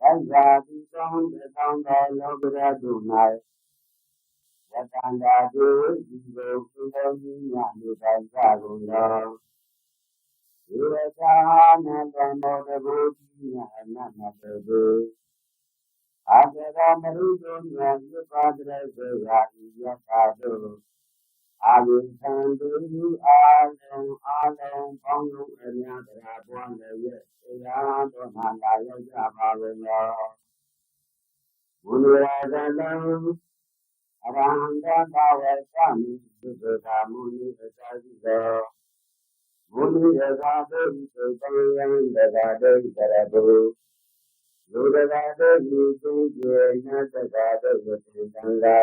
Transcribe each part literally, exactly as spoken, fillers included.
သစ္စာတိသုံး၊ တစ်သောင်းသောလောကဓာတ်တို့၌ ယတန္တာဇီဝတိကို သူတော်ကြီးများနှင့် ပၢၵ်ႇကုန်သော ဒေဝသဟါနံ သမုဒ္ဒရာတိများ အနတ်များတို့သည် အတ္တရမရုပ်တို့နှင့် ယုပ္ပတရစေရာ ယက္ခတို့ အာယုခံသူအလုံး အလုံးပေါင်းလုံးအများ သရၣ်ဘွားလည်းရဲ့ တရားတော်မှာ လာရောက်ကြပါဝင်တော့ မုနိရသလုံး အရဟံတသဝေသမိ သုတ္တမုနိအစရှိသော မုနိတဂၤတို့၏ စိတ်ပိုင်းယံတဂၤတို့၏ သရၣ်ဘိ လူတဂၤတို့၏ သင်္ကြန် နတ်တဂၤတို့၏ သင်္ကြန်လံ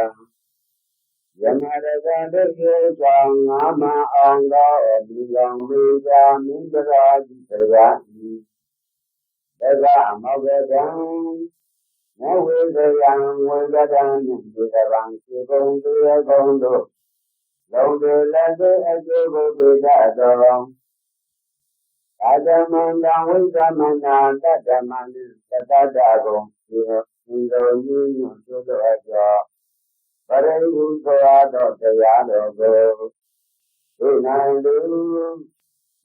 ယမတဂၤတို့ ရုပ်ဆောင်ငါးမံအောင်သော မင်းကောင်းမင်းသား မင်းကရာဇ် သရၣ် တဂၤ မောက္ခဒံ နဝေဇယံ ဝေဇယံ နှင့် ဒီတဖန် ရွှေဘုံ သူရဲဘုံတို့ လုံးသူလည်းသူအကျိုးကို ပေးတတ်သော သတ္တမန္တံ ဝိသမန္တံ သတ္တမန္တံ သတ္တဂုဏ် သူတော်ကြီးညွန့်ကျိုးသောအကျော် ပရိပုသောသောတရားတော်ကို သိနိုင်သူ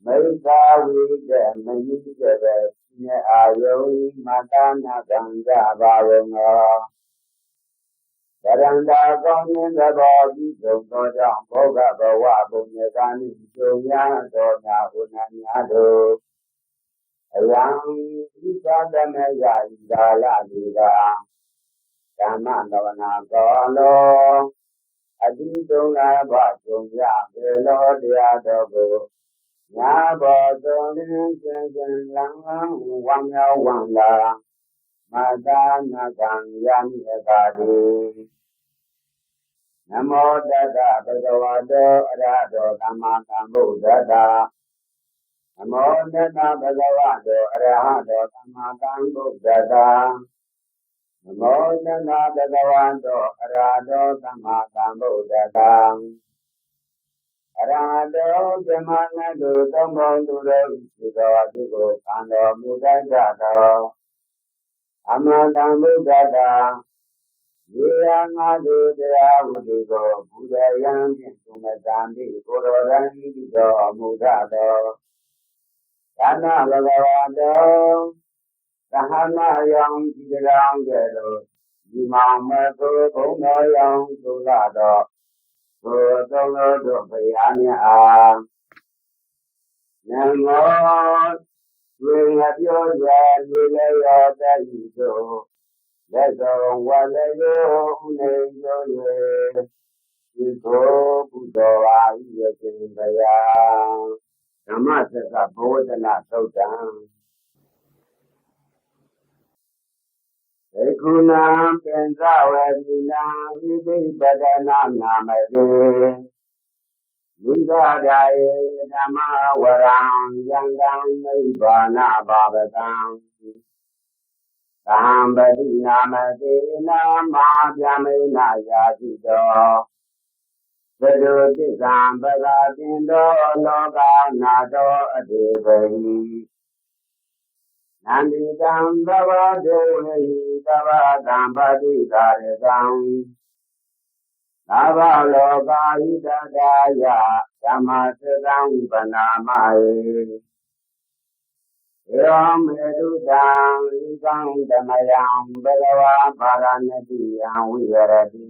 မိစ္ဆာဝိတ္တ မယုံကြည်တဲ့ နဲ့ အာယုံ မတ္တနာကံ ကြပါဝင်သော သရဏာကောင်းခြင်းသဘော ပြည့်စုံသောကြောင့် ဗုဒ္ဓဘဝ ပုညကံ နှင့် ကြုံရသော နာဟုဏများတို့ အယံ ဝိသတမယ ကာလဒီက ဓမ္မသဝနာကောလော အသီးသုံးလမ်းဘဝ ကြုံရပေလော တရားတော်ကို များစွာသော လင်းလင်းကျင်းကျင်း လင်းလင်းဝမ်းမြောက်ဝမ်းသာ မတ္တနာကံ ရမည်အခါဒီး နမောတတ္တ ဘဂဝတော အရဟတော သမ္မာသမ္ဗုဒ္ဓတ္တ နမောတတ္တ ဘဂဝတော အရဟတော သမ္မာသမ္ဗုဒ္ဓတ္တ နမောတတ္တ ဘဂဝတော အရဟတော သမ္မာသမ္ဗုဒ္ဓတ္တ အရဟတော ဗြဟ္မာနတ်တို့ သုံးဘုံသူတို့ ရှိသောအသီးကို ခံတော်မူတတ်ကြသော သမ္မာသမ္ဗုဒ္ဓတ္တ ရေရာငါးခုတရားဝတ္ထုကို ဘုဒ္ဓယဟန်ဖြင့် သူမတန်သည့် ကိုယ်တော်တိုင် သိတော်မူတတ်သော ယဟန္တာ ဘဂဝါတို့ သဟနာရောင် ခြေတစ်ကောင်ကဲ့သို့ ညီမောင်မသိ ဘုံတော်ရောင် သူလာသော ကိုယ်သုံးလို့တို့ ဘုရားမြတ်အား နမော တွင်ငှက်ပျိုးစွာ ရေလဲရောသပ်ယူသို့ လက်စုံဝါလက်ရိုး ဦးနှိမ်ကျိုး၍ ဒီးသို့ပူဇော်ပါ၏ယခင်ဘုရား။ ဓမ္မစက္ကပဝတ္တနသုတ်တံ။ Bhikkhūnaṃ pañcavesīnaṃ iddhipadaṃ nāmati. Nikkāyāya dhammavaraṃ yantaṃ nibbānapāpakaṃ. Taṃ paṭināmati nāma byāmena yācito. Tato tissaṃ pagātindo lokānato adhipahi. Nanditam tvaṃ devehi tvaṃ sampādikarattaṃ. Sabbalokahitaṃ dhammasākaccaṃ paṇāmahe. Evaṃ me sutaṃ ekaṃ samayaṃ bhagavā bārāṇasiyaṃ viharati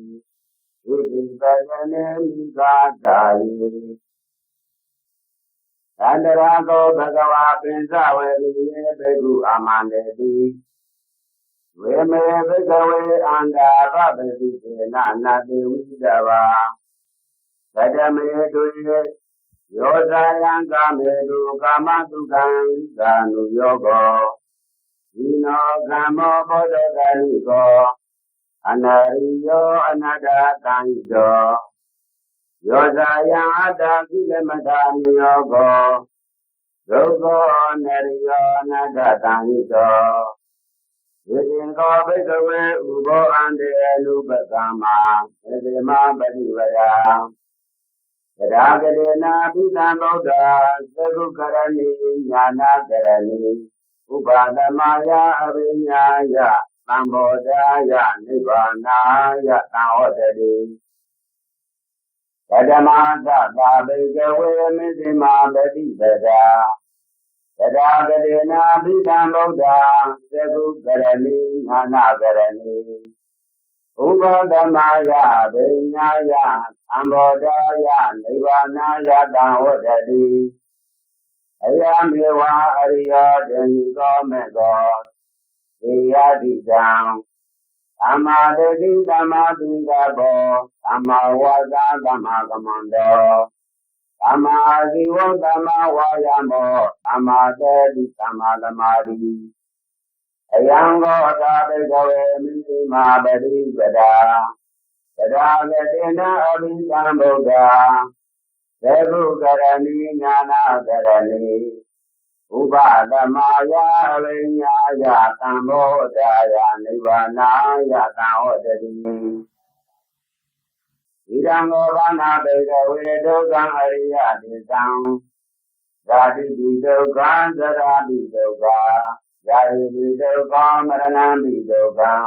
isipatane migadāye. Tatra kho bhagavā Piṃsavatiye bhikkhu āmantesi: Ve me bhikkhave antā pabbajitena natthi viditvā katame dve. Yo cāyaṃ kāmesu kāmasukhallikānuyogo hīno gammo pothujjaniko anariyo anatthasañhito. Yo cāyaṃ attakilamathānuyogo dukkho anariyo anatthasañhito. Iti kho bhikkhave ubho ante anupagamma majjhimā paṭipadā tathāgatena abhisambuddhā cakkhukaraṇī ñāṇakaraṇī upasamāya abhiññāya sambodhāya nibbānāya taṃ hotati. Katamā sā tā bhikkhave majjhimā paṭipadā tathāgatena abhisambuddhā cakkhukaraṇī ñāṇakaraṇī upasamāya abhiññāya sambodhāya nibbānāya taṃ hotati. Ayameva ariyo aṭṭhaṅgiko maggo seyyathīdaṃ: sammādiṭṭhi sammāsaṅkappo sammāvācā sammākammanto sammāājīvo sammāvāyāmo sammāsati sammāsamādhi. Ayaṃ kho tā bhikkhave majjhimā paṭipadā tathāgatena abhisambuddhā cakkhukaraṇī ñāṇakaraṇī upasamāya abhiññāya sambodhāya nibbānāya taṃ hotati. Idaṃ kho pana bhikkhave dukkhaṃ ariyasaccaṃ: jātipi dukkhā jarāpi dukkhā byādhipi dukkhā maraṇampi dukkhaṃ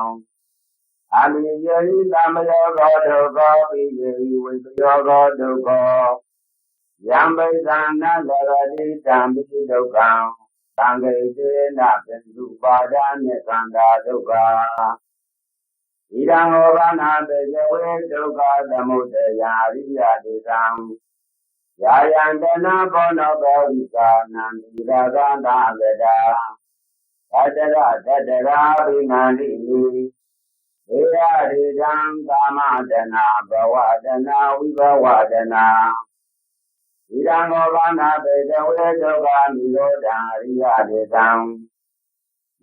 appiyehi sampayogo dukkho piyehi vippayogo dukkho yampicchaṃ na labhati tampi dukkhaṃ saṅkhittena pañcupādānakkhandhā dukkhā. Idaṃ kho pana bhikkhave dukkhasamudayaṃ ariyasaccaṃ: yāyaṃ taṇhā ponobbhavikā nandirāgasahagatā tatra tatrābhinandinī heyyathīdaṃ: kāmataṇhā bhavataṇhā vibhavataṇhā. Idaṃ kho pana bhikkhave dukkhanirodhaṃ ariyasaccaṃ: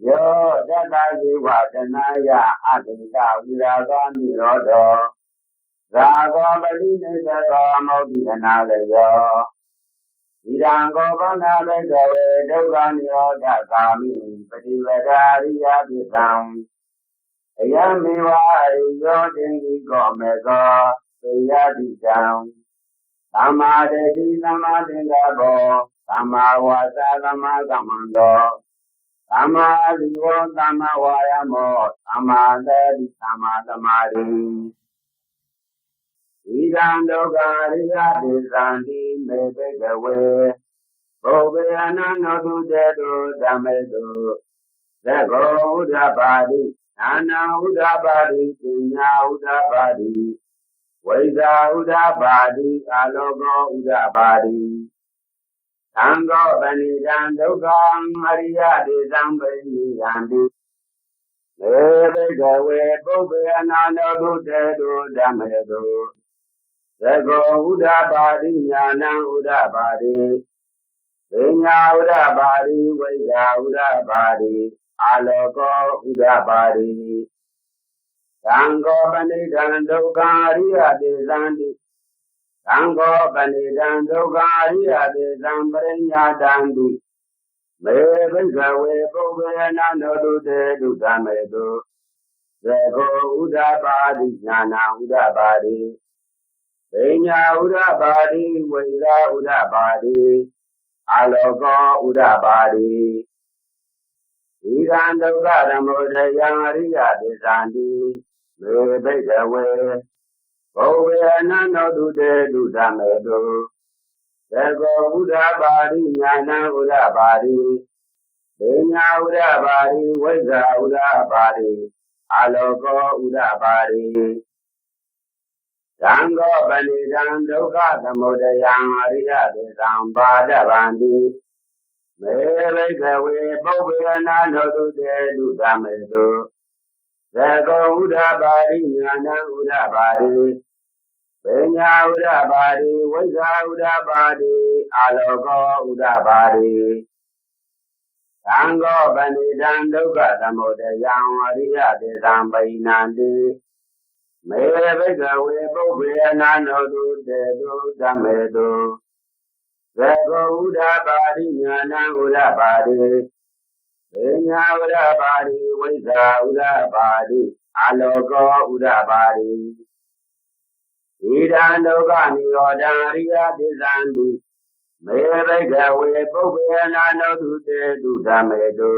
yo tassāyeva taṇhāya atītavirāganirodho rāgapariṇissaggo mutti anālayo. Idaṃ kho pana bhikkhave dukkhanirodhagāminī paṭipadā ariyasaccaṃ: ayameva ariyo aṭṭhaṅgiko maggo seyyathīdaṃ: sammādiṭṭhi sammāsaṅkappo sammāvācā sammākammanto sammāājīvo sammāvāyāmo sammāsati sammāsamādhi. Idaṃ dukkhaṃ ariyasaccanti me bhikkhave pubbe ananussutesu dhammesu sakko udapādi ñāṇaṃ udapādi paññā udapādi vijjā udapādi āloko udapādi. Taṃ kho panidaṃ dukkhaṃ ariyasaccaṃ pariññeyyanti me bhikkhave pubbe ananussutesu dhammesu sakko udapādi ñāṇaṃ udapādi paññā udapādi vijjā udapādi āloko udapādi. Taṃ kho panidaṃ dukkhaṃ ariyasaccanti taṃ kho panidaṃ dukkhaṃ ariyasaccaṃ pariññeyyanti me bhikkhave pubbe ananussutesu dhammesu sakko udapādi ñāṇaṃ udapādi paññā udapādi vijjā udapādi āloko udapādi. Idaṃ dukkhasamudayaṃ ariyasaccanti me bhikkhave pubbe ananussutesu dhammesu sakko udapādi ñāṇaṃ udapādi paññā udapādi vijjā udapādi āloko udapādi. Taṃ kho panidaṃ dukkhasamudayaṃ ariyapassaṃ pādavanti. Me bhikkhave pubbe ananotute dukkhametu. Sakko udapādi, ñāṇaṃ udapādi, paññā udapādi, vijjā udapādi, āloko udapādi. Taṃ kho panidaṃ dukkhasamudayaṃ ariyapassaṃ pahīnanti. Me bhikkhave pubbe ananotute dukkhametu. Sakko udapādi, ñāṇaṃ udapādi, paññā udapādi, vijjā udapādi, āloko udapādi. Idaṃ dukkhanirodho ariyasaccanti. Me bhikkhave pubbe ananotute dukkhametu.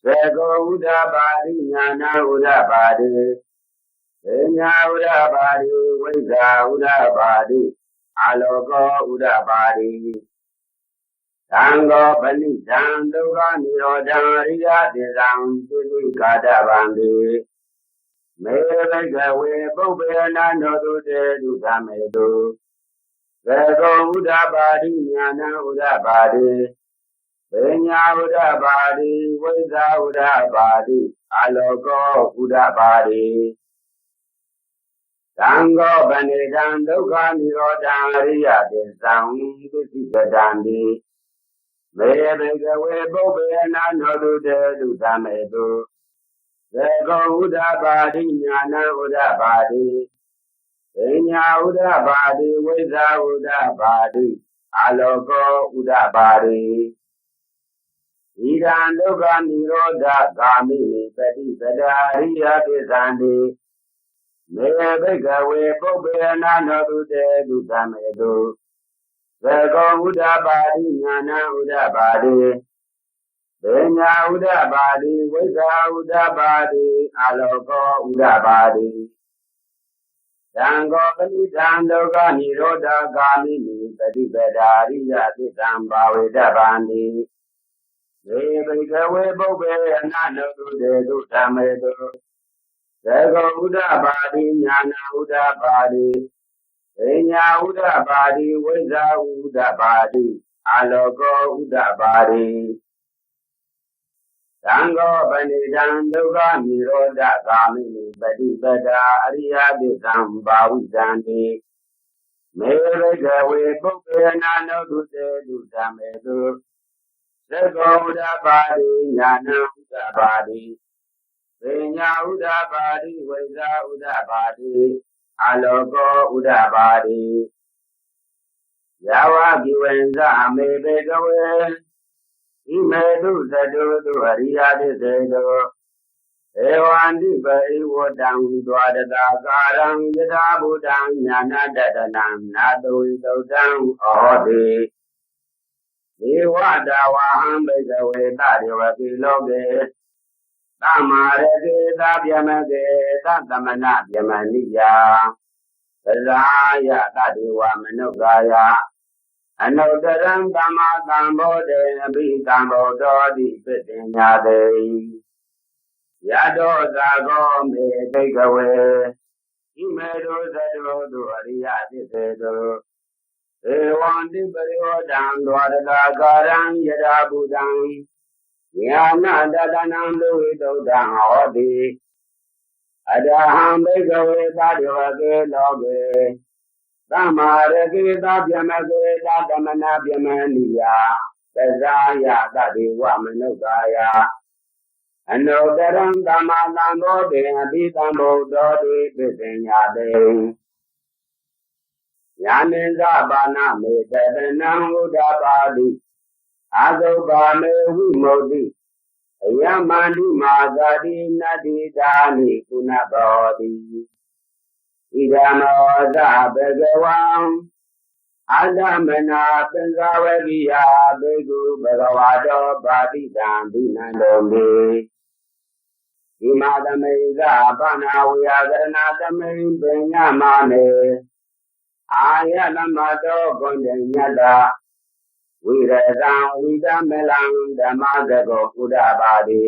Sakko udapādi, ñāṇaṃ udapādi, paññā udapādi, vijjā udapādi, āloko udapādi. Taṃ kho panidaṃ dukkhanirodho ariyasaccaṃ siddhikatabbanti. Me bhikkhave pubbe ananotute dukkhametu. Sakko udapādi, ñāṇaṃ udapādi, paññā udapādi, vijjā udapādi, āloko udapādi. Taṃ kho panidaṃ dukkhanirodho ariyasaccaṃ dutiyattanti. Me bhikkhave pubbe ananotute dukkhametu. Sakko udapādi, ñāṇaṃ udapādi, paññā udapādi, vijjā udapādi, āloko udapādi. Idaṃ dukkhanirodhagāminī paṭipadā ariyasaccanti. Me bhikkhave pubbe ananotute dukkhametu. Sakko udapādi, ñāṇaṃ udapādi, paññā udapādi, vijjā udapādi, āloko udapādi. Taṃ kho panidaṃ dukkhanirodhagāminī paṭipadā ariyasaccaṃ bhāvetabbanti. Me bhikkhave pubbe ananotute dukkhametu. Sakko udapādi, ñāṇaṃ udapādi, paññā udapādi, vijjā udapādi, āloko udapādi. Taṃ kho panidaṃ dukkhanirodhagāminī paṭipadā ariyasaccaṃ bhāvitanti. Me bhikkhave pubbe ananotute dukkhametu. Sakko udapādi, ñāṇaṃ udapādi, paññā udapādi, vijjā udapādi, āloko udapādi. Yāvakīvañca me bhikkhave ime dussato duariyadiṭṭhito evandiparivuttaṃ dvādasākāraṃ yathābhūtaṃ ñāṇadassanaṃ na dvitokkaṃ ahoti. Neva tāvāhaṃ bhikkhave parivaṭṭe loke samārake sabyaṃvake sassamaṇabyaṃvaneyya pajāya tadeva manogāya anuttaraṃ sammāsambodhiṃ abhisambuddhoti pajaññāti. Yato ca kho me bhikkhave ime dussato duariyadiṭṭhito evandiparivuttaṃ dvādasākāraṃ yathābhūtaṃ ñāṇadassanaṃ dvitokkaṃ ahoti. Athāhaṃ bhikkhave parivaṭṭe loke samārake sabyaṃvake sassamaṇabyaṃvaneyya pajāya tadeva manogāya anuttaraṃ sammāsambodhiṃ abhisambuddhoti pajaññāti. Yānīdha pāṇā me dassanaṃ udapādi, asobhā me vimutti, ayamantimā jāti, natthidāni punabbhavoti. Idamavoca bhagavā. Attamanā pisāvakiyā bhikkhū bhagavato bhāsitaṃ abhinandunti. Imasmiñca pana veyyākaraṇasmiṃ bhaññamāne āyasmato Koṇḍaññassa virajaṃ vītamalaṃ dhammassako udapādi.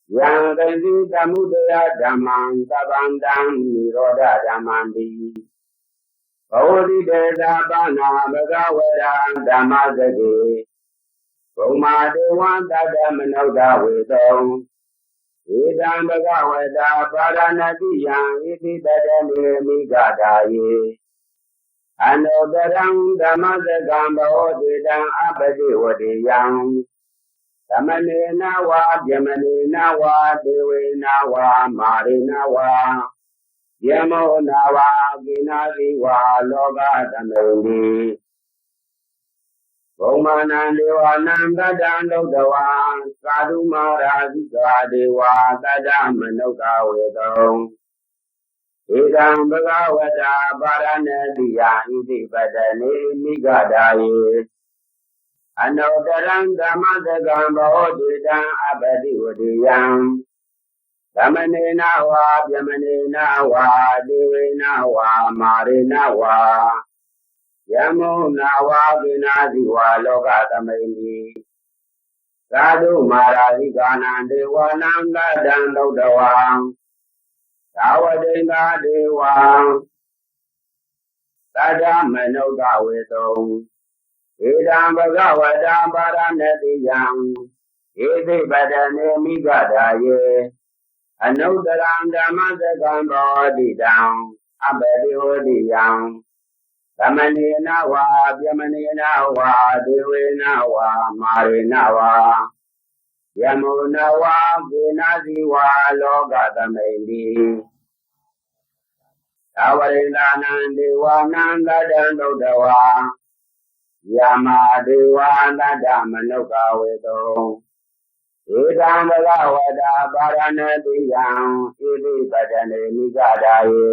Yaṃ kiñci samudayadhammaṃ sabbantaṃ nirodhadhammanti. Bhavoti te sabbānaṃ bhagavatā dhammasake bhummā devā saddamanussāvesuṃ. Etaṃ bhagavatā bārāṇasiyaṃ isipatane migadāye anuttaraṃ dhammasakaṃ pahodiṭṭhaṃ appaṭivattiyaṃ samaṇena vā brāhmaṇena vā devena vā mārena vā brahmunā vā kenaci vā lokadhammehi. Bhummānaṃ devānaṃ saddaṃ sutvā sādhu mārāsikā devā saddamanussāvesuṃ. Etaṃ bhagavatā bārāṇasiyaṃ isipatane migadāye anuttaraṃ dhammasakaṃ pahodiṭṭhaṃ appaṭivattiyaṃ samaṇena vā brāhmaṇena vā devena vā mārena vā brahmunā vā kenaci vā lokadhammehi. Sādhu mārāsikānaṃ devānaṃ saddaṃ sutvā tāvatiṃsā devā saddamanussāvesuṃ. Etaṃ bhagavatā bārāṇasiyaṃ isipatane migadāye anuttaraṃ dhammasakaṃ pahodiṭṭhaṃ appaṭivattiyaṃ samaṇena vā brāhmaṇena vā devena vā mārena vā brahmunā vā kenaci vā lokadhammehi. Tāvatiṃsānaṃ devānaṃ saddaṃ sutvā yamā devā saddamanussāvesuṃ. Etaṃ bhagavatā bārāṇasiyaṃ isipatane migadāye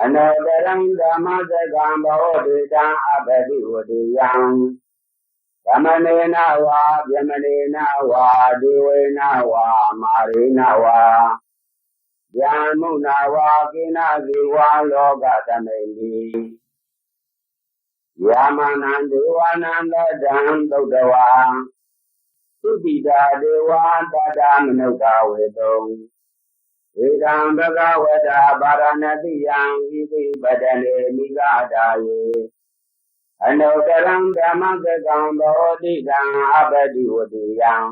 anuttaraṃ dhammasakaṃ pahodiṭṭhaṃ appaṭivattiyaṃ samaṇena vā brāhmaṇena vā devena vā mārena vā brahmunā vā kenaci vā lokadhammehi. Yamānaṃ devānaṃ saddaṃ sutvā tusitā devā saddamanussāvesuṃ. Etaṃ bhagavatā bārāṇasiyaṃ isipatane migadāye anuttaraṃ dhammasakaṃ pahodiṭṭhaṃ appaṭivattiyaṃ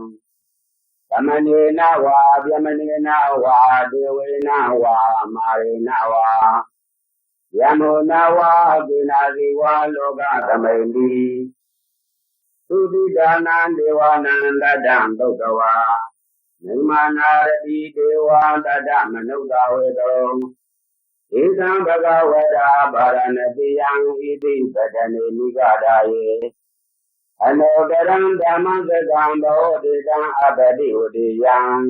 samaṇena vā brāhmaṇena vā devena vā mārena vā brahmunā vā kenaci vā lokadhammehi. Tusitānaṃ devānaṃ saddaṃ sutvā nimmānaratī devā saddamanussāvesuṃ. Etaṃ bhagavatā bārāṇasiyaṃ isipatane migadāye anuttaraṃ dhammasakaṃ pahodiṭṭhaṃ appaṭivattiyaṃ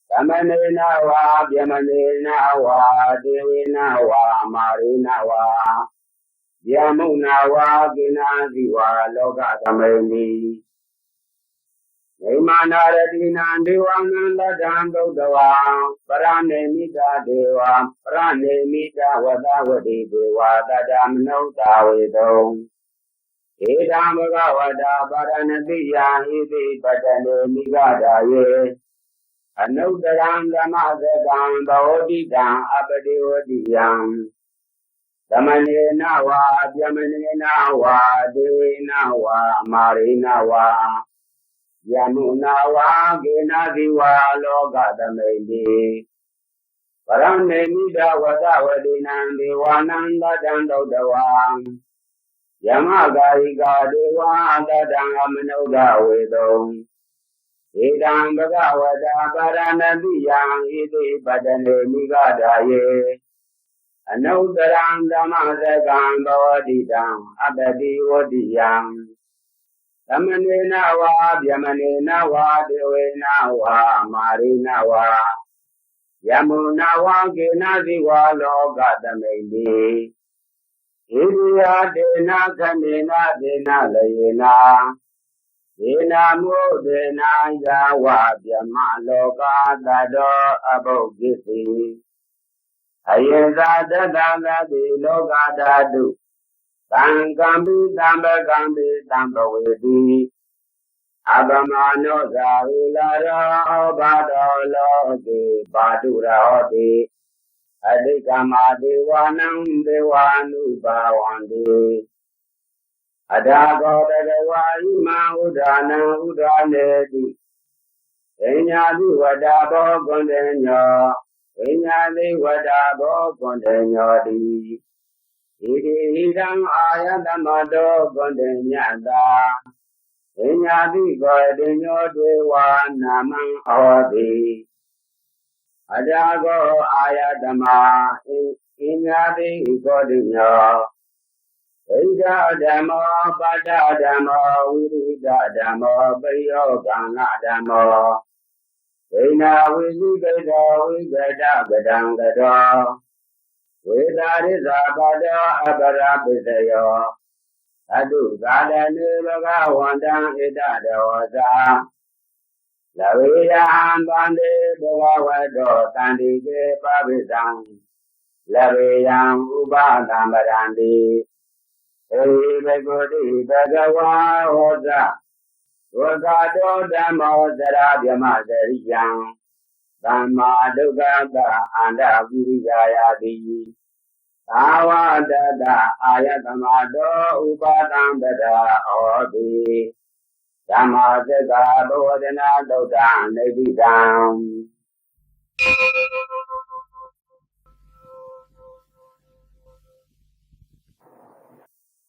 samaṇena vā brāhmaṇena vā devena vā mārena vā brahmunā vā kenaci vā lokadhammehi. Nimmānaratīnaṃ devānaṃ saddaṃ sutvā paranimmitā devā paranimmitavasavattī devā saddamanussāvesuṃ. Etaṃ bhagavatā bārāṇasiyaṃ isipatane migadāye anuttaraṃ dhammasakaṃ pahodiṭṭhaṃ appaṭivattiyaṃ samaṇena vā brāhmaṇena vā devena vā mārena vā brahmunā vā kenaci vā lokadhammehi. Paranimmitavasavattīnaṃ devānaṃ saddaṃ sutvā yamakāyikā devā saddamanussāvesuṃ. Etaṃ bhagavatā bārāṇasiyaṃ isipatane migadāye anuttaraṃ dhammasakaṃ pahodiṭṭhaṃ appaṭivattiyaṃ samaṇena vā brāhmaṇena vā devena vā mārena vā brahmunā vā kenaci vā lokadhammehi. Itiha tena khaṇena tena kaḷena tena muhuttena yāva brahmalokā saddo abbhuggacchi. Ayasā tatra sabbī lokadhātu saṅkampi sampakampi sampavedhi. Appamāṇo ca uḷāro obhāto loke pāturahosi. Atikkammā devānaṃ devānubhāvanti. Atha kho bhagavā imaṃ udānaṃ udānesi: Viññātipadā bho Koṇḍañño, viññātipadā bho Koṇḍaññoti. Iti hidaṃ āyasmato Koṇḍaññassa Viññātikoṇḍañño tveva nāmaṃ ahosi. Atha kho āyasmā Viññātikoṇḍañño idadhammo pattadhammo virittadhammo pariyogaṃ na dhammo. Tena vicikiccho vicittā kataṃ kato vedaressappattho aparājitayo. Tathūpasane bhagavantaṃ etadavoca: Labheyaṃ bhante bhagavato santike pabbajitaṃ, labheyaṃ upāsaṃ paranti. Ehi bhikkhūti bhagavā oca: Dukkhado dhammo jarābyamajjariyaṃ, sammādukkhassa antaviriyāyāti. Tāvadassa āyasmato upāsaṃ paranti. Dhammacakkappavattanaṃ suddaṃ niṭṭhitaṃ.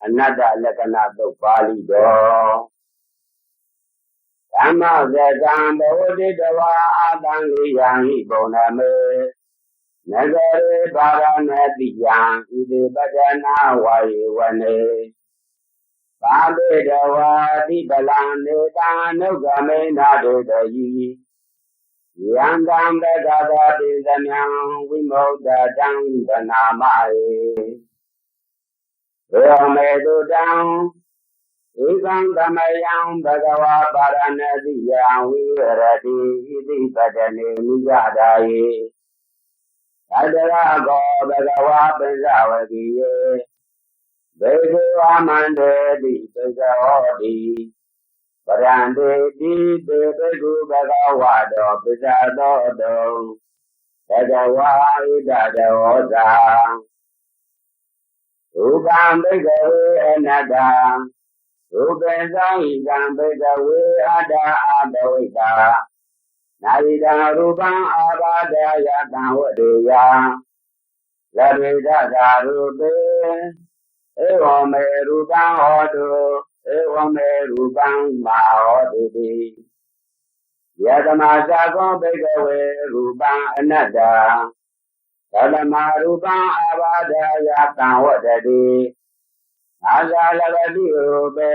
အနတ္တလက္ခဏသုတ်ပါဠိတော်။ Dhammacakkaṃ pavattitva ācariyaṃ hi Gotame nagare Bārāṇasiyaṃ isipatane vane pāpitvā dīpalaṃ nesaṃ nokkamena detayi. Yantaṃ sakkāraṃ pubbe samayaṃ vimuttaciraṃ paṇāmahe. Evaṃ me sutaṃ: Ekaṃ samayaṃ bhagavā Bārāṇasiyaṃ viharati isipatane migadāye. Tatra kho bhagavā Pañcavaggiye bhikkhū āmantesi: Bhikkhu hoti, bhaddanteti te bhikkhū bhagavato paccassosuṃ. Bhagavā etadavoca: Rūpaṃ bhikkhave anattā, rūpassa idaṃ bhikkhave attā appaveṭṭha. Na idaṃ rūpaṃ ābādhāya saṃvatteyya. Labhetha ca rūpe, evaṃ me rūpaṃ hotu, evaṃ me rūpaṃ mā hotiti. Yathājjā kho bhikkhave rūpaṃ anattā, tasmā rūpaṃ ābādhāya saṃvattati. Na ca labbhati rūpe,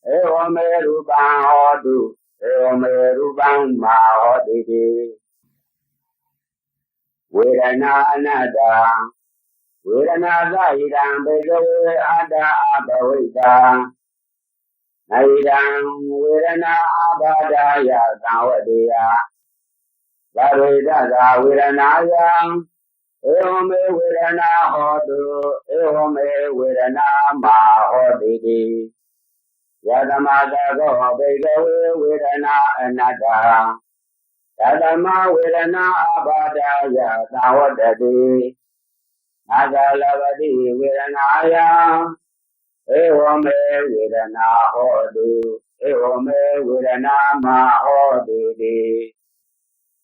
evaṃ me rūpaṃ hotu, evaṃ me rūpaṃ mā hotiti. Vedanā anattā, vedanassa idaṃ bhikkhave attā appaveṭṭha. Na idaṃ vedanā ābādhāya saṃvatteyya. Labhetha ca vedanāya, evaṃ me vedanā hotu, evaṃ me vedanā mā hotiti. Yathājjā kho bhikkhave vedanā anattā, tasmā vedanā ābādhāya saṃvattati. Na ca labbhati vedanāya, evaṃ me vedanā hotu, evaṃ me vedanā mā hotiti.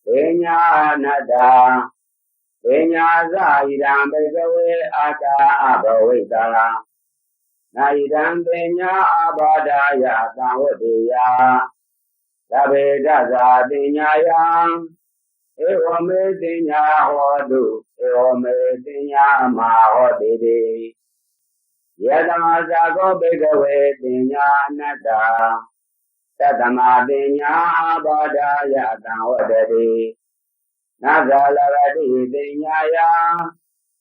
Paññā anattā, paññassa idaṃ bhikkhave attā appaveṭṭha. Na idaṃ paññā ābādhāya saṃvatteyya. Labhetha ca paññāya, evaṃ me paññā hotu, evaṃ me paññā mā hotiti. Yathājjā kho bhikkhave paññā anattā, tasmā paññā ābādhāya saṃvattati. Na ca labbhati paññāya,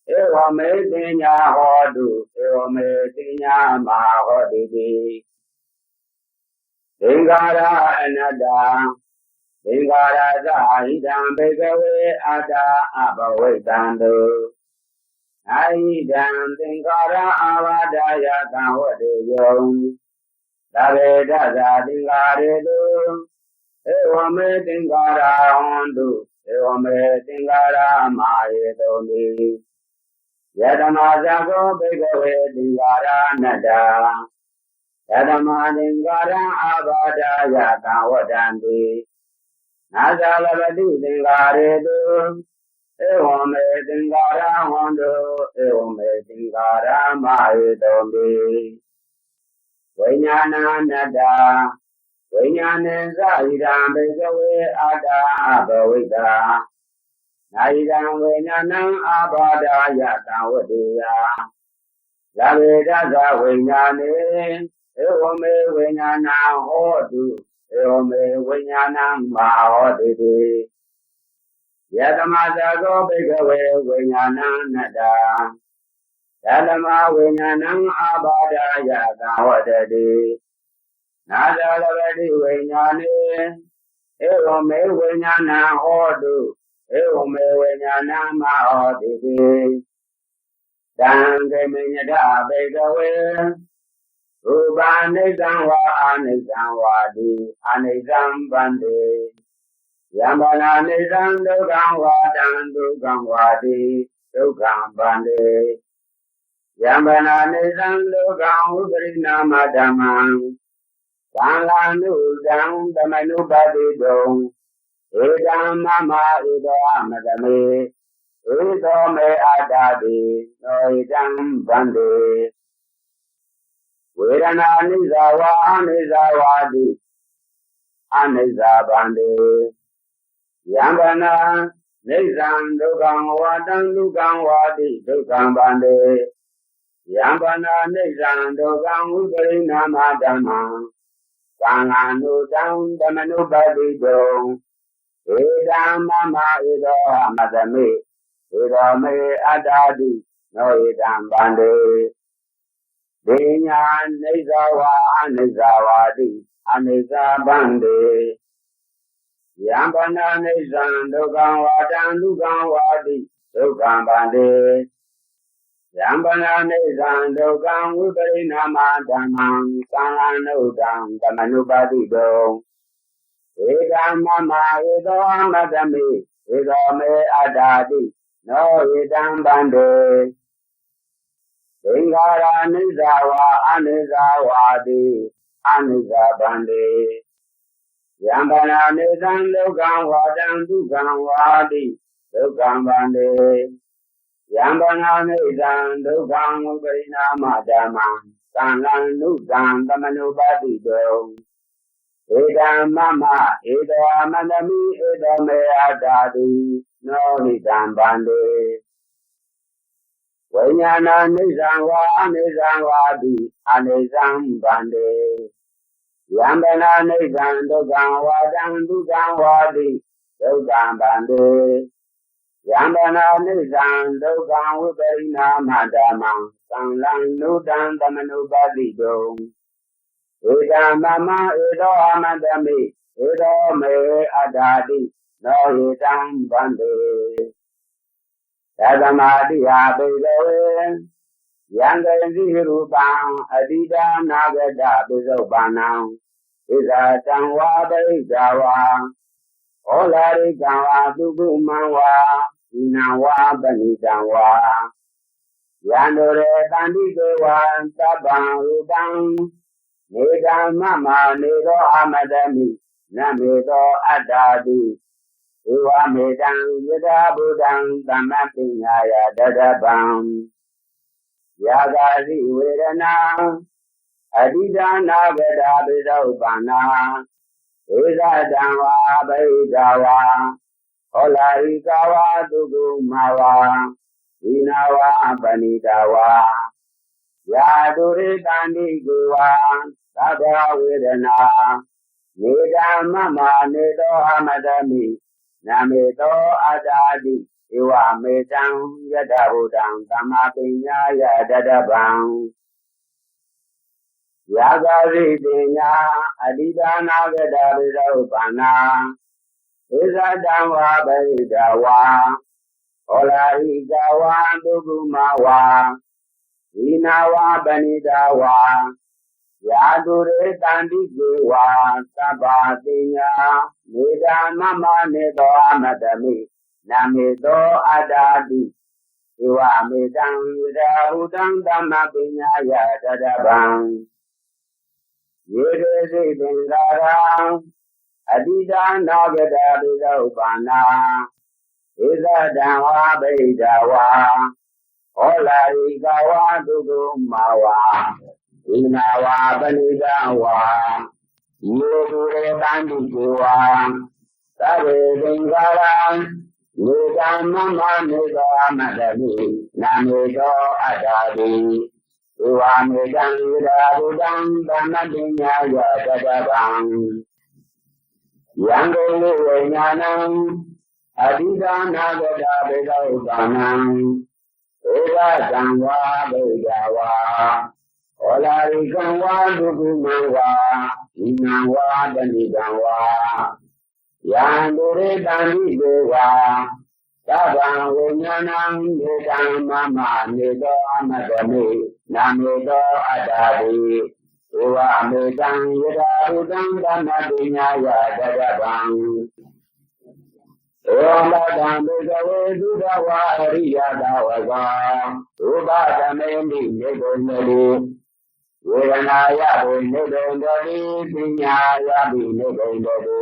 evaṃ me paññā hotu, evaṃ me paññā mā hotiti. Saṅkhārā anattā, saṅkhārassa idaṃ bhikkhave attā appaveṭṭanto. Na idaṃ saṅkhāraṃ ābādhāya saṃvatteyyum. Sabbe dasa saṅkhāresu, evaṃ me saṅkhārā hontu, evaṃ me saṅkhārā mahessuti. Yathā mā sakko bhikkhave saṅkhārā anattā, tasmā saṅkhāraṃ apādāya taṃ vuṭṭhati, nāssa labbhati saṅkhāresu, evaṃ me saṅkhārā hontu, evaṃ me saṅkhārā mahessuti. Viññāṇaṃ anattā, viññāṇassa idaṃ bhikkhave attā abhavissa, na idaṃ viññāṇaṃ apādāya taṃ vuṭṭheyya. Sabbe dasa viññāṇe, evaṃ me viññāṇaṃ hotu, evaṃ me viññāṇaṃ mā hotiti. Yathā mā sakko bhikkhave viññāṇaṃ anattā, tasmā viññāṇaṃ apādāya taṃ vuṭṭhati, nāssa labbhati viññāṇe, evaṃ me viññāṇaṃ hotu, evaṃ me viññāṇaṃ mā hotiti. Taṃ kiñci yathā bhikkhave, rūpaṃ niccaṃ vā aniccaṃ vāti, aniccaṃ bhante. Yampanāniccaṃ dukkhaṃ vā taṃ dukkhaṃ vāti, dukkhaṃ bhante. Yampanāniccaṃ dukkhaṃ vipariṇāmadhammaṃ, saṃhāraṃ niruddhaṃ taṃ anupassito, etam mama, etam amata me, etam me attāti, no etam bhante. Vedanā niccā vā aniccā vāti, aniccā bhante. Yampanāniccaṃ dukkhaṃ vā taṃ dukkhaṃ vāti, dukkhaṃ bhante. Yampanāniccaṃ dukkhaṃ vipariṇāmadhammaṃ, saṃhāraṃ niruddhaṃ taṃ anupassito, etam mama, etam amata me, etam me attāti, no etam bhante. Tenyā niccā vā aniccā vāti, aniccā bhante. Yampanāniccaṃ dukkhaṃ vā taṃ dukkhaṃ vāti, dukkhaṃ bhante. Yampanāniccaṃ dukkhaṃ vipariṇāmadhammaṃ, saṃhāraṃ niruddhaṃ taṃ anupassito, etam mama, etam amata me, etam me attāti, no etam bhante. Saṅkhārā niccā vā aniccā vāti, aniccā bhante. Yampanāniccaṃ dukkhaṃ vā taṃ dukkhaṃ vāti, dukkhaṃ bhante. Yampanāniccaṃ dukkhaṃ vipariṇāmadhammaṃ, saṃhāraṃ niruddhaṃ taṃ anupassito, etam mama, etam amata me, etam me attāti, no etam bhante. Viññāṇaniccaṃ vā aniccaṃ vāti, aniccaṃ bhante. Yampanāniccaṃ dukkhaṃ vā taṃ dukkhaṃ vāti, dukkhaṃ bhante. Yampanāniccaṃ dukkhaṃ vipariṇāmadhammaṃ, saṃhāraṃ niruddhaṃ taṃ anupassito, etam mama, etam amata me, etam me attāti, no etam bhante. Tasmā tiyā bhikkhave, yaṃ kiñci rūpaṃ atītānāgatapaccuppannaṃ, hīnajjitaṃ vā paṇītaṃ vā, oḷārikaṃ vā dukkhammaṃ vā, hīnaṃ vā paṇītaṃ vā, yandūre pāṭikaṃ vā, taṃ rūpaṃ netam mama, netam amata me, na metam attāti, evametaṃ yathābhūtaṃ sammappaññāya databbaṃ. Yā kāci vedanā atītānāgatapaccuppanna, hīnajjitaṃ vā paṇītaṃ vā, oḷārikaṃ vā dukkhammaṃ vā, hīnaṃ vā paṇītaṃ vā, yandūre pāṭikaṃ vā, taṃ vedanā netam mama, netam amata me, na metam attāti, evametaṃ yathābhūtaṃ sammappaññāya databbaṃ. Yā kāci tenyā atītānāgatapaccuppanna, hīnajjitaṃ vā paṇītaṃ vā, oḷārikaṃ vā dukkhammaṃ vā, hīnaṃ vā paṇītaṃ vā, Yā dūre santike vā, sabbaññā mettaṃ mama, neto āmantaṃ me, na me to attāpi. Evamevaṃ yathābhūtaṃ, ṭhānapaññāya daṭṭhabbaṃ. Ye keci saṅkhārā, atītā anāgatā, paccuppannā paccattā vā, bahiddhā vā, oḷārikā vā, sukhummā vā, hīnā vā, paṇītā vā, ye dūre santike vā, sabbe saṅkhārā mettaṃ mama, neto āmantaṃ me, na me to attāpi. Evamevaṃ yathābhūtaṃ, ṭhānapaññāya daṭṭhabbaṃ. Yaṃ keci viññāṇaṃ, atītā anāgatā, paccuppannaṃ paccattaṃ vā, bahiddhā vā, oḷārikaṃ vā, sukhummā vā, hīnaṃ vā, paṇītaṃ vā, yaṃ dūre santike vā, sabbaṃ viññāṇaṃ mettaṃ mama, neto āmantaṃ me, na me to attāpi. Evamevaṃ yathābhūtaṃ, ṭhānapaññāya daṭṭhabbaṃ. Evaṃ tvaṃ, bhikkhave, sutvā ariyasāvakā, pubbatamenti nibbanti, vedanāyapi nibbanti, saññāyapi nibbanti,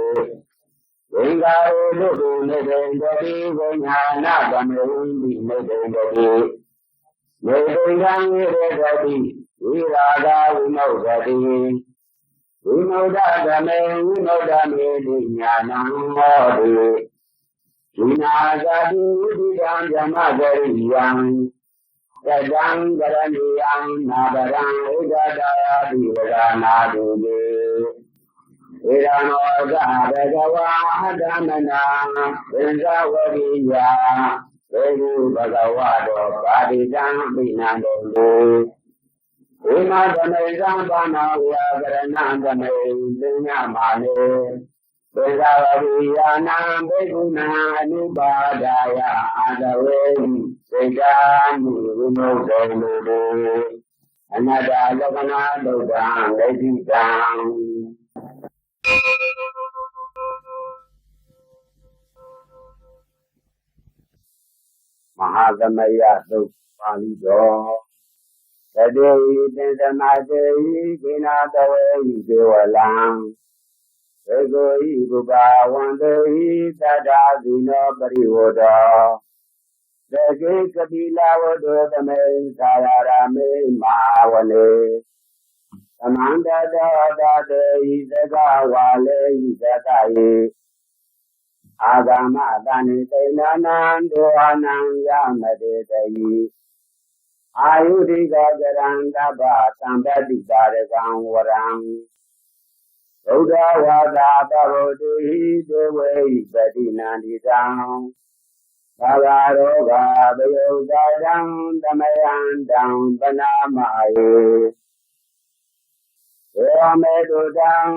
saṅkhāresupi nibbanti, viññāṇasamiṃpi nibbanti. Nibbindaṃ virajjati, virāgā vimuccati, vimuttasmiṃ vimuttamenти ñāṇaṃ hoti. Khīṇā sati vusitaṃ brahmacariyaṃ, kataṃ karaṇīyaṃ nāparaṃ itthattāyāti vadanātike. Idamavoca bhagavā. Attamanā pañcavaggiyā bhikkhū bhagavato bhāsitaṃ abhinandunti. Imasmiṃ sampanno vyakkaraṇasmiṃ bhikkhamāne pañcavaggiyānaṃ bhikkhūnaṃ anupādāya āsavehi sejjhāni vimuccanti. Anattalakkhaṇaduṭṭhaṃ niṭṭhitaṃ. မဟာသမယသုတ် ပါဠိတော်။ Satehi pañcamatehi khīṇatvehi kevalā, bhikkhu hi pubbāvantehi sattā sīno parivutto. Sagge kapilavatthusmiṃ dāyādaṃ mahāvane, samantā cattāri disā bālāni satayi, aggamatāni senaṃ duvanaggaṃ adesayi, āyucikā cadanaṃ tappaṃ sampattipātakaṃ varaṃ, suddhāvāsapābottihi devehi patiṇṇanti taṃ, pāpārokāpayāsataṃ tamayaṃ taṃ paṇāmahe. Evamesuttaṃ.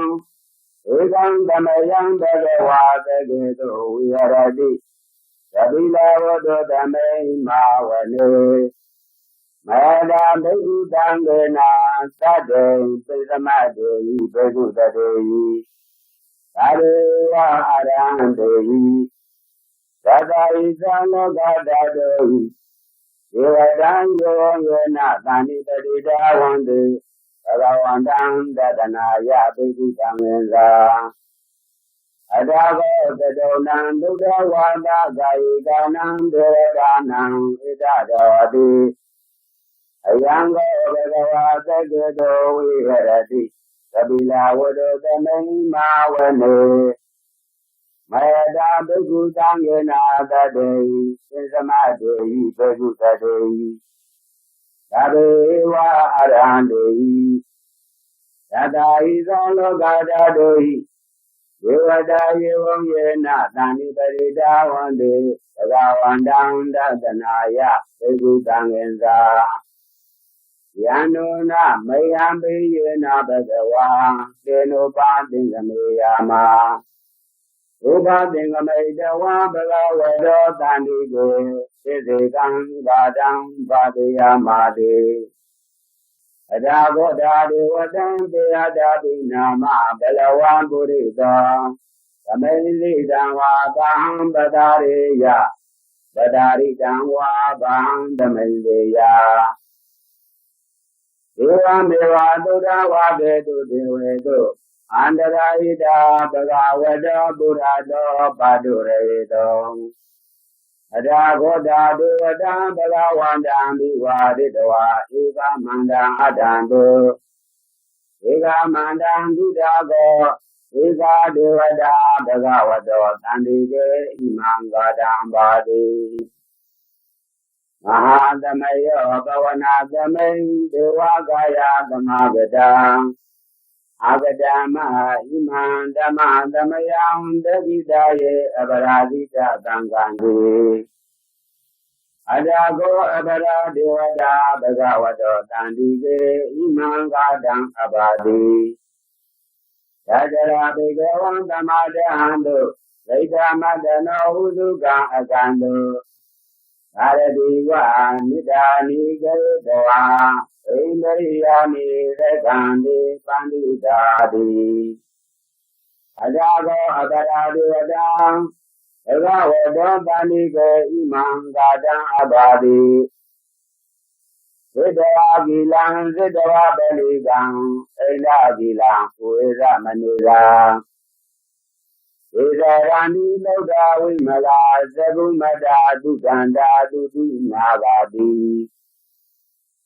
Ekaṃ samayaṃ bhagavā sakkesu viharati kapilavatthusmiṃ mahāvane, mayhaṃ bhikkhū saṅghena saddhiṃ pañcamattehi bhikkhusatehi sabbeva arahantehi, tathāgata lokadhātūhi devatā yevāṃ yena taṃ parittaṃ bhagavā honti bhagavantaṃ dassanāya bhikkhusaṅghañca. Atha kho catuṇṇaṃ suddhāvāsakāyikānaṃ devatānaṃ etadavoca. Ayaṃ kho bhagavā sakkesu viharati kapilavatthusmiṃ mahāvane, mayhaṃ bhikkhū saṅghena saddhiṃ pañcamattehi bhikkhusatehi sabbeva arahantehi, tathāgata lokadhātūhi devatā yevāṃ yena taṃ parittaṃ bhagavā honti bhagavantaṃ dassanāya bhikkhusaṅghañca. Yannūna mayhampi yena bhagavā tenupasaṅkameyyāma, upasaṅkamitvā bhagavato santike sāvakaṃ sāsanaṃ pāleyāmāti. Atha kho tā devatāyāpi attāpi nāma balavā puriso tamesīdaṃ vā bāhaṃ paṭhāreyya, paṭhāritaṃ vā bāhaṃ tameseyya. Evameva tatra vā devesu antarahitā bhagavato purato pāturahetuṃ. Atha kho tā devatā bhagavantaṃ abhivādetvā ekamantaṃ aṭṭhaṃsu. Ekamantaṃ ṭhitā kho ekā devatā bhagavato santike imaṃ gāthaṃ abhāsi. Mahāsamayo pavanasmiṃ devakāyā samāgatā. Āgatamha imaṃ dhammasamayaṃ dakkhitāye aparājitasaṅghanti. Atha kho aparā devatā bhagavato santike imaṃ gāthaṃ abhāsi. Tatra bhikkhavo samādahaṃsu, cittamattano ujukaṃ agacchantu. Āratī vā niddhāni gahetvā, indriyāni rakkhanti paṇḍitāti. Atha kho aparā devatā bhagavato santike imaṃ gāthaṃ abhāsi. Chetvā khīlaṃ chetvā palighaṃ, indakhīlaṃ ujū ca manejā. Te caranti suddhā vimalā, cakkhumatā sudantā, jotināgāti.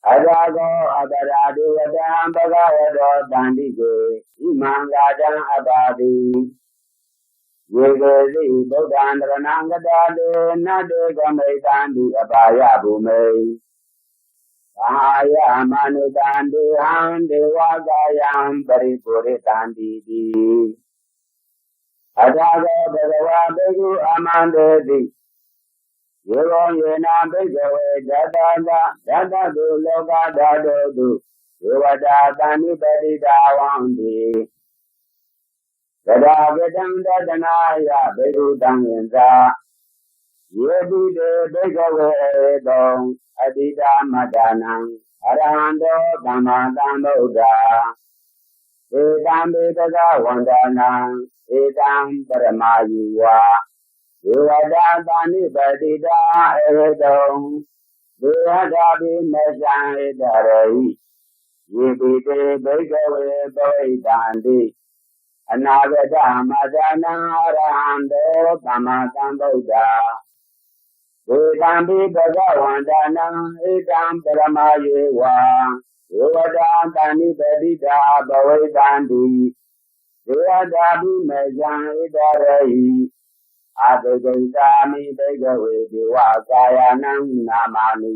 Atha kho aparā devatā bhagavato santike imaṃ gāthaṃ abhāsi. Ye keci buddhaṃ saraṇaṃ gatāse, na te gamissanti apāyabhūmiṃ. Pahāya mānusaṃ dehaṃ, devakāyaṃ paripūressantīti. Atha kho bhagavā bhikkhū āmantesi. Evaṃ yena bhikkhave cattāssa, cattāsu lokadhātūsu devatā sannipatitā honti. Tathāgataṃ dassanāya bhikkhusaṅghassa. Yepi te bhikkhave ahesuṃ atītamaddhānaṃ arahanto sammāsambuddhā, tesampi bhagavantānaṃ etaṃ paṇāma yeva devatā sannipatitā ahesuṃ, devatā pi majjhaṃ etarahi. Yepi te bhikkhave pavayitanti anāgatamaddhānaṃ arahanto sammāsambuddhā, tesampi bhagavantānaṃ etaṃ paṇāma yeva devatā sannipatitā bhavitanti, devatā pi majjhaṃ etarahi. Ācikkhissāmi bhikkhave devakāyānaṃ nāmāni.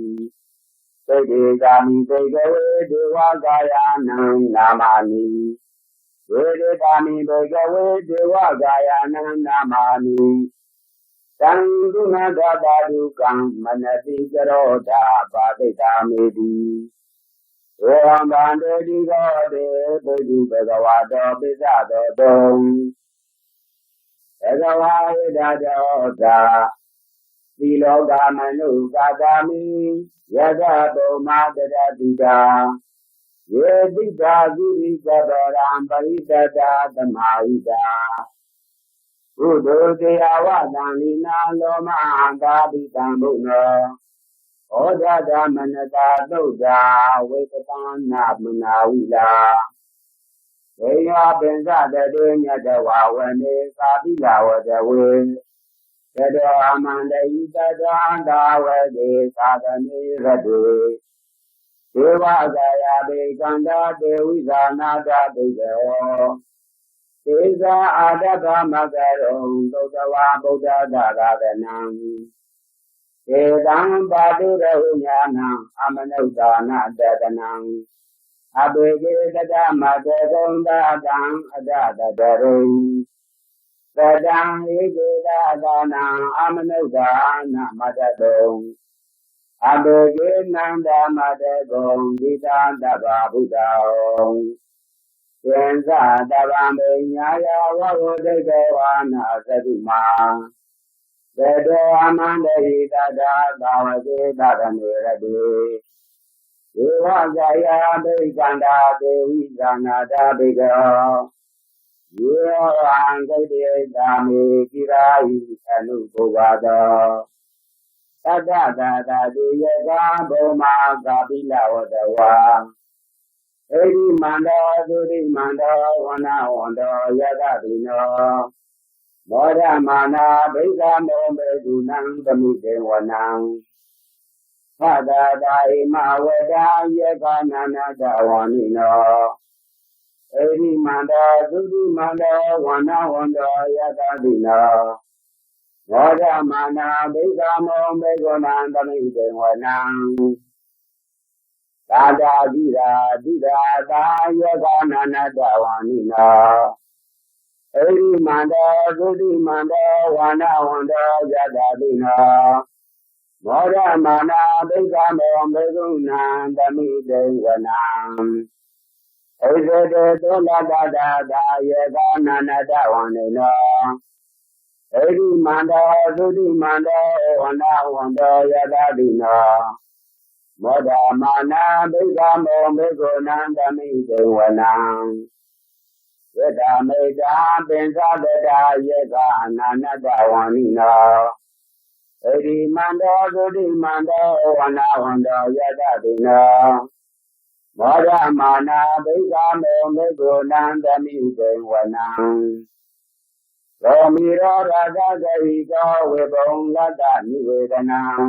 Paṭicchissāmi bhikkhave devakāyānaṃ nāmāni. Vedessāmi bhikkhave devakāyānaṃ nāmāni. Taṃ suṇātha sādhukaṃ manasikarotha bhāsissāmīti. Evaṃ bhanteti kho te bhikkhū bhagavato paccassosuṃ. Bhagavā etadavoca: Silokamanukassāmi, yattha bhummā tadassitā; ye sitā girigabbharaṃ, pahitattā samāhitā. Puthū te yāva sallīnā, lomahaṃsābhisambhuno; odātamanasā suddhā, vippasannamanāvilā. Seyyathīdaṃ ñatvā, vane kāpilavatthave; tato āmantayi satthā, sāvake sāsane rate. Devakāyā abhikkantā, te vijānātha bhikkhavo; tesaṃ ātappamakaruṃ, sutvā buddhassa sāsanaṃ. Tesaṃ pāturahu ñāṇaṃ, amanussāna dassanaṃ; appeke satamaddakkhuṃ, sahassaṃ atha sattariṃ. Sataṃ eke sahassānaṃ, amanussānaṃ ātappamakaruṃ; appekenantamaddakkhuṃ, diṭṭhaṃ dabbe buddhaho. Taṃ sabbaṃ abhiññāya, vavakkhitvāna cakkhumā; tato āmantayi satthā, sāvake sāsane rate. Devakāyā bhikkhantā te vijānātha bhikkhavo, ye vohaṃ kittayissāmi girāhi anupubbato. Tattha kho bhadantī yakkhā bhummā kāpilavatthavā, iddhimanto jutimanto vaṇṇavanto yasassino, modamānā abhikkāmuṃ bhikkhūnaṃ samitiṃ vanaṃ. Bhadantā imaṃ vata yakkhā nānattavaṇṇino, iddhimanto jutimanto vaṇṇavanto yasassino, modamānā abhikkāmuṃ bhikkhūnaṃ samitiṃ vanaṃ. Tattha khīlaṃ ṭhitā yakkhā nānattavaṇṇino, iddhimanto jutimanto vaṇṇavanto yasassino, modamānā abhikkāmuṃ bhikkhūnaṃ samitiṃ vanaṃ. Issite tulatthaṃ tattha yakkhā nānattavaṇṇino, iddhimanto jutimanto vaṇṇavanto yasassino, modamānā abhikkāmuṃ bhikkhūnaṃ samitiṃ vanaṃ. Yettha mettā pissa tattha yakkhā nānattavaṇṇino, iddhimanto jutimanto vaṇṇavanto yasassino, modamānā abhikkāmuṃ bhikkhūnaṃ samitiṃ vanaṃ. Somiro rājagahiko vibhuṃ ratanivedanaṃ,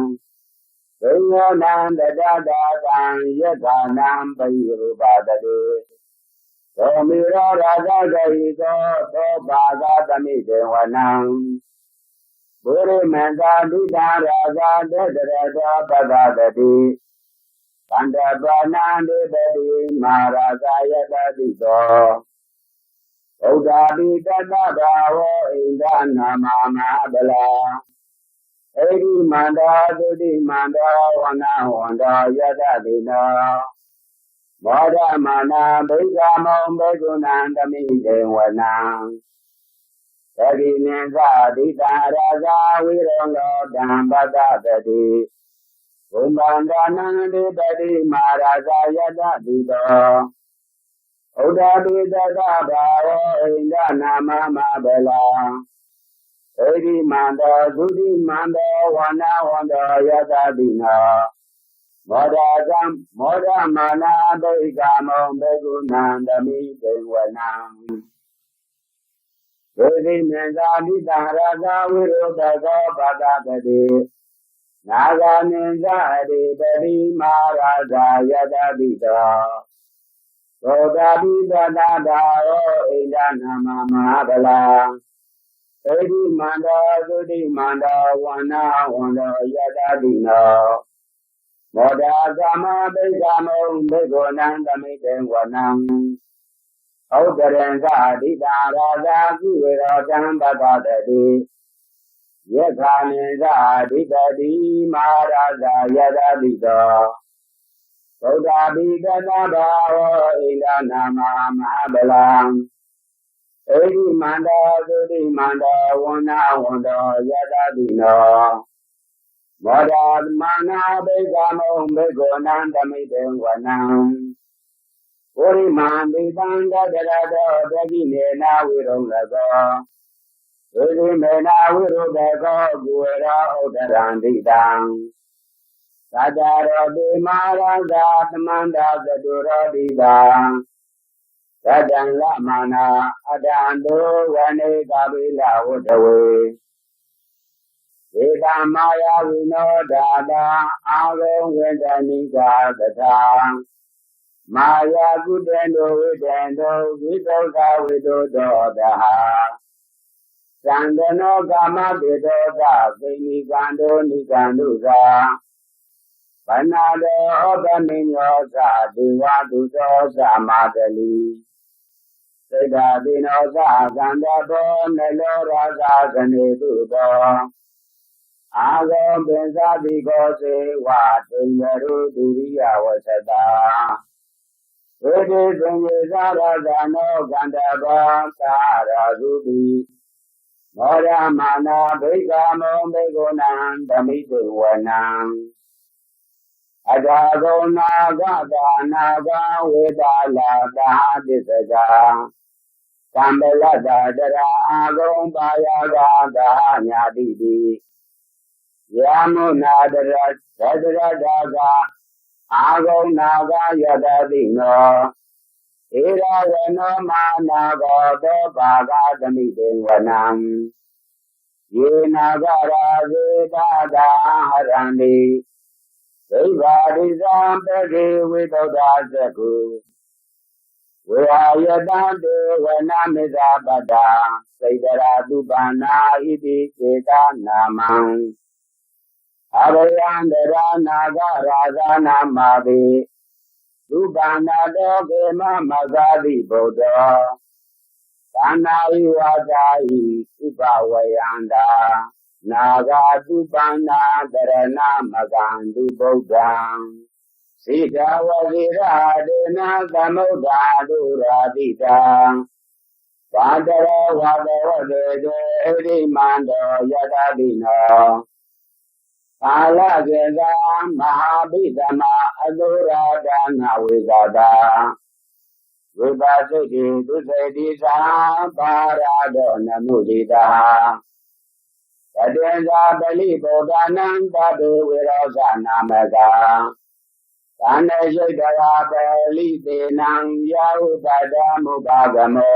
bhiyyo naṃ tathāgataṃ yakkhānaṃ payirupāsati. Somiro rājagahiko sopāga samitiṃ vanaṃ, purimañca ṭhitaṃ rājā dhataraṭṭho pasāsati. Gandhabbānaṃ adhipati mahārājā yasassi so, puttāpi tassa bahavo indanāmā mahabbalā. Iddhimanto jutimanto vaṇṇavanto yasassino, modamānā abhikkāmuṃ bhikkhūnaṃ samitiṃ vanaṃ. Dakkhiṇañca ṭhitaṃ rājā virūḷho taṃ pasāsati. Kumbhaṇḍānaṃ adhipati mahārājā yasassi so, puttāpi tassa bahavo indanāmā mahabbalā. Iddhimanto jutimanto vaṇṇavanto yasassino, modamānā abhikkāmuṃ bhikkhūnaṃ samitiṃ vanaṃ. Kesemañca ṭhitaṃ rājā virūpakkho pasāsati. Nāgānañca adhipati mahārājā yasassi so, puttāpi tassa bahavo indanāmā mahabbalā. Iddhimanto jutimanto vaṇṇavanto yasassino, modamānā abhikkāmuṃ bhikkhūnaṃ samitiṃ vanaṃ. Uttarañca ṭhitaṃ rājā kuvero taṃ pasāsati. Yakkhānañca adhipati mahārājā yasassi so, puttāpi tassa bahavo indanāmā mahabbalā. Iddhimanto jutimanto vaṇṇavanto yasassino, modamānā abhikkāmuṃ bhikkhūnaṃ samitiṃ vanaṃ. Purimaṃ ṭhitaṃ dhataraṭṭho dakkhiṇena virūḷhako, pacchimena virūpakkho kuvero uttaraṃ ṭhitaṃ. Cattāro te mahārājā samantā caturo disā, saccaṃ rakkhamānā aṭṭhaṃsu vane kāpilavatthave. Etā māyāvino dātā āguṃ vesanikā saṭhā, māyā kuṭeṇḍu veṭeṇḍu visuddhacitto saha, candano kāmaseṭṭho ca semiddho nikkhantu ca, panādo opanayyo ca devasūto ca mātali. Cittaseno ca gandhabbo naḷo rājā janesabho, āguṃ pañcasikho ceva teyyaṃ rituyavacchasā. Ete caññe ca rājāno gandhabbā saha rājubhi, modamānā abhikkāmuṃ bhikkhūnaṃ samitiṃ vanaṃ. Athāgaṃ nāgā saha nāgā Vesālā saha Tissakā, Kambalassatarā āgaṃ Pāyāgā saha ñātibhi. Yāmunā Dhataraṭṭhakā āgaṃ nāgā yathā sinno, Erāvaṇo mahānāgo sopāga samitiṃ vanaṃ. Ye nāgarāje sahasā haranti dibbā dijā pakkhi visuddhacakkhū, vehāyasā te vanamajjhapattā Citrā Supaṇṇā iti tesa nāmaṃ. Abhayantarā nāgarājānamāse Supaṇṇato khemamakāsi buddho, taṇhāhi vācāhi upavhayantā nāgā Supaṇṇā saraṇamaggaṃsu buddhaṃ. Jitā vajirahatthena samuddaṃ asurā sitā, bhātaro vāsavassete iddhimanto yathā sinno. Pālakkhesā mahābhismā asurā dānaveghasā, vepacitti tucittisā bhātaro namucitā. Tathejā baliputtānaṃ sabbe verocanāmakā, taṇhaṅkaso jitā baliputtānaṃ yāva upaddhamupagamma,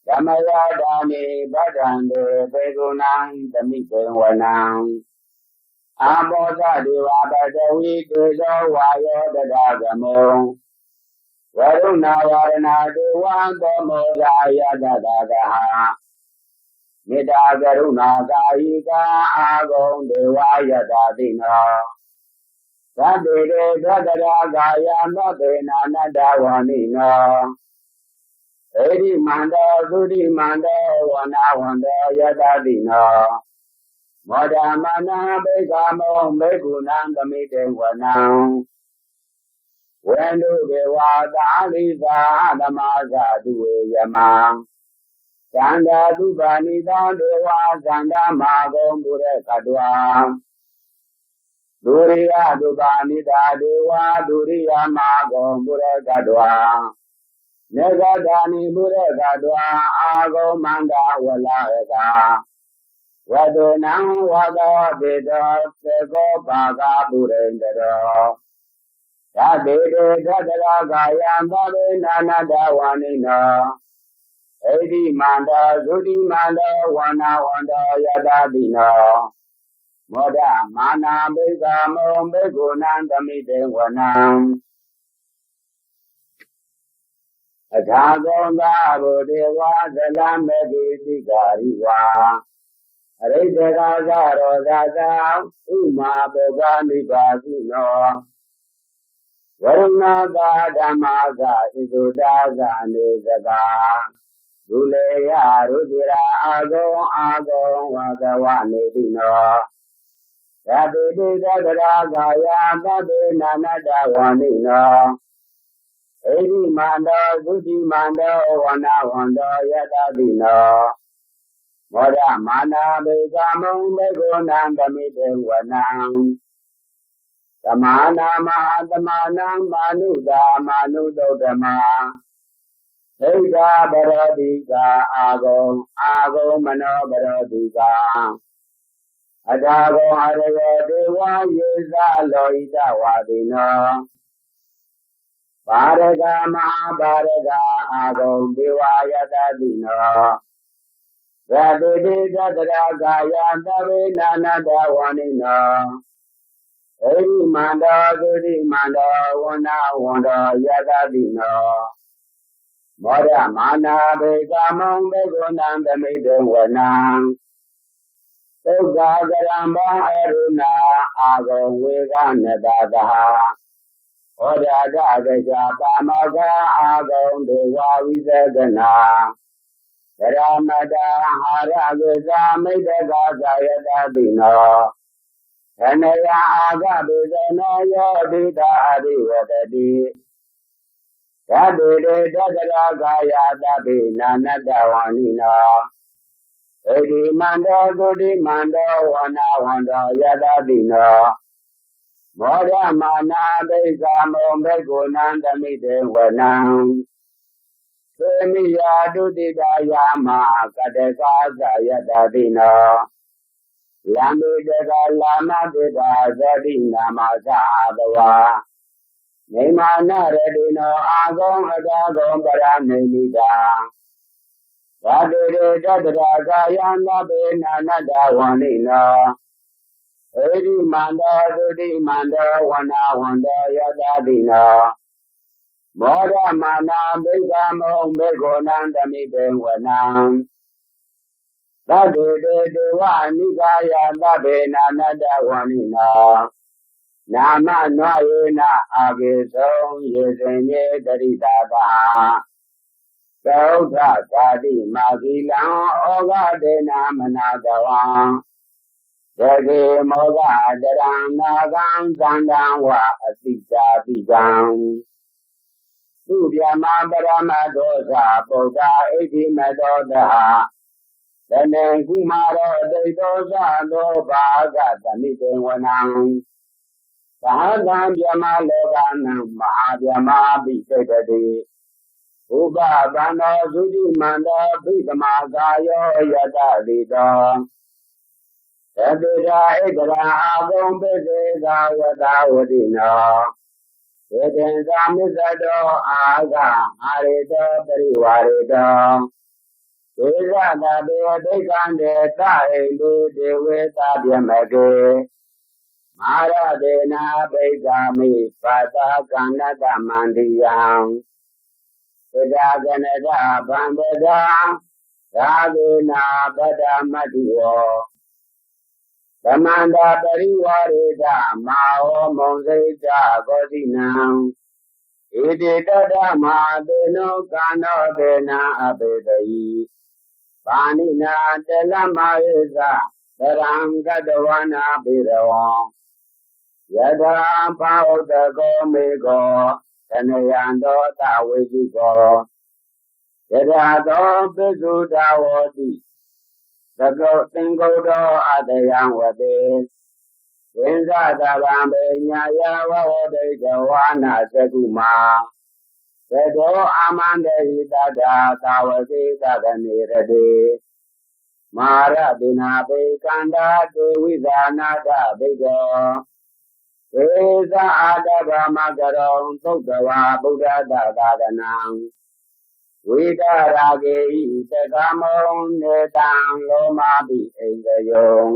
samayā taññe bhaddante bhikkhūnaṃ samitiṃ vanaṃ. Āpo ca devā paṭhavī tejo vāyo tadāgamuṃ, varuṇā vāruṇā devā somo ca yasasā saha, mettākaruṇākāyikā āgaṃ devā yathā sinno. Sabbe te dasadhā kāyā sabbe nānattavaṇṇino, iddhimanto jutimanto vaṇṇavanto yathā sinno, modamānā abhikkāmuṃ bhikkhūnaṃ samitiṃ vanaṃ. Veṇḍū devā sahalī saha brahmā ca duve yamā, candassu paṇḍito devā candamāgaṃ purakkhatvā, suriyassu paṇḍitā devā suriyamāgaṃ purakkhatvā, nakkhattāni purakkhatvā āgaṃ mandavalāhakā, vatthunaṃ vāsavassito sakkopāga purendaro. Sabbe te dasadhā kāyā sabbe nānattavaṇṇino, iddhimanto jutimanto vaṇṇavanto yathā sinno, modamānā abhikkāmuṃ bhikkhūnaṃ samitiṃ vanaṃ. Athāgaṃ sahabhū devā jalamaggisikhāriva, ariṭṭhakā ca rojā ca ummāpupphanibhāsino, varuṇā sahadhammā ca accutā ca anejakā, pūreyyā rucirā āgaṃ āgaṃ vāsavanesino. Sabbe te dasadhā kāyā sabbe nānattavaṇṇino, iddhimanto jutimanto vaṇṇavanto yathā sinno, modamānā abhikkāmuṃ bhikkhūnaṃ samitiṃ vanaṃ. Samānā mahāsamānā mānusā mānusuttamā, khiḍḍāpadūsikā āgaṃ āgaṃ manopadūsikā. Athāgaṃ harayo devā ye ca lohitavāsino, pāragā mahāpāragā āgaṃ devā yathā sinno. Sabbe te dasadhā kāyā sabbe nānattavaṇṇino, iddhimanto jutimanto vaṇṇavanto yathā sinno, modamānā abhikkāmuṃ bhikkhūnaṃ samitiṃ vanaṃ. Duggāhadiṭṭhibhujā aruṇā āgaṃ veghanasā saha, odātagajā pāmokkhā āgaṃ devā vicakkhaṇā. Sadāmattā hāragajā middhakā ca yathā sinno, thanayaṃ āgā pisaṇṇo yo ṭhitā adhivatati. Sabbe te dasadhā kāyā sabbe nānattavaṇṇino, iddhimanto jutimanto vaṇṇavanto yathā sinno, modamānā abhikkāmuṃ bhikkhūnaṃ samitiṃ vanaṃ. Temiyā dutiyā yāmā kaṭṭhakā ca ñātidhinā, lambitakā lāmaseṭṭhā sotthinā majjhā athava nimmānaratino āguṃ adāguṃ paranimmitā. Paṭirī tatrā kāyaṃ sabbe nānattavaṇṇino, iddhimanto jutimanto vaṇṇavanto yasassino, modamānā abhikkāmuṃ bhikkhūnaṃ samitiṃ vanaṃ. Saṭṭhete devanikāyā sabbe nānattavaṇṇino, nāmanvayena āgañchuṃ ye caññe parittābhā. Samuddassāti maggīlaṃ oghatiṇṇamanāsavaṃ, dakkhemoghataraṃ nāgaṃ candaṃva asitātitaṃ. Subrahmā paramatto ca puttā iddhimato saha, sandiṭṭhikumāro tisso ca sopāga samitiṃ vanaṃ. Sahassaṃ brahmalokānaṃ mahābrahmābhitiṭṭhati, upapanno jutimanto bhismākāyo yasassi so. Sandiṭṭhā etaraṃ āguṃ paccekavasavattino, tesaṃ sāmikato āgaṃ hārito parivārito. Sesā sabbe abhikkante sahindu devasābrahmake, mārasenā abhikkāmi passa kaṇhassa mandiyaṃ. Etha kaṇhatha bandhatha rāgena bandhamatthu vo, samantā parivāretha mā vo muñcittha koci naṃ. Iti tattha mahāseno kaṇhasenaṃ apesayi, pāṇinā talamāhesa saraṃ katvāna bheravaṃ. Yathā pāvussako megho thanayanto savijjuko, yathā so pissuddhā hoti saṅkuddho asayaṃvase. Kiṃ ṭhātaṃ bhaṇāma yāva vavakkhitvāna cakkhumā, saṅkuddho āmantayi tattha sāvake sāsane rate. Mārasenā abhikkantā te vijānātha bhikkhavo, tesaṃ ātappamakaruṃ sutvā buddhassa sāsanaṃ. Vītarāgehi saṅgāmuṃ nesaṃ lomampi iñjayuṃ,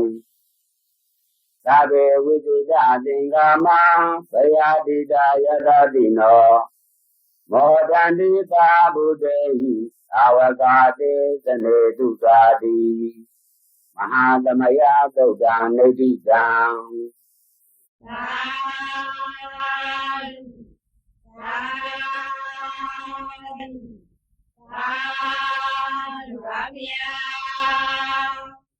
sabbe vijitaṃ caṅgāmaṃ bhayātītā yasassino, modanti saha bhūtehi sāvakā te janesutāti. Mahāsamayasutaṃ niṭṭhitaṃ. Sādhu, sādhu, sādhu.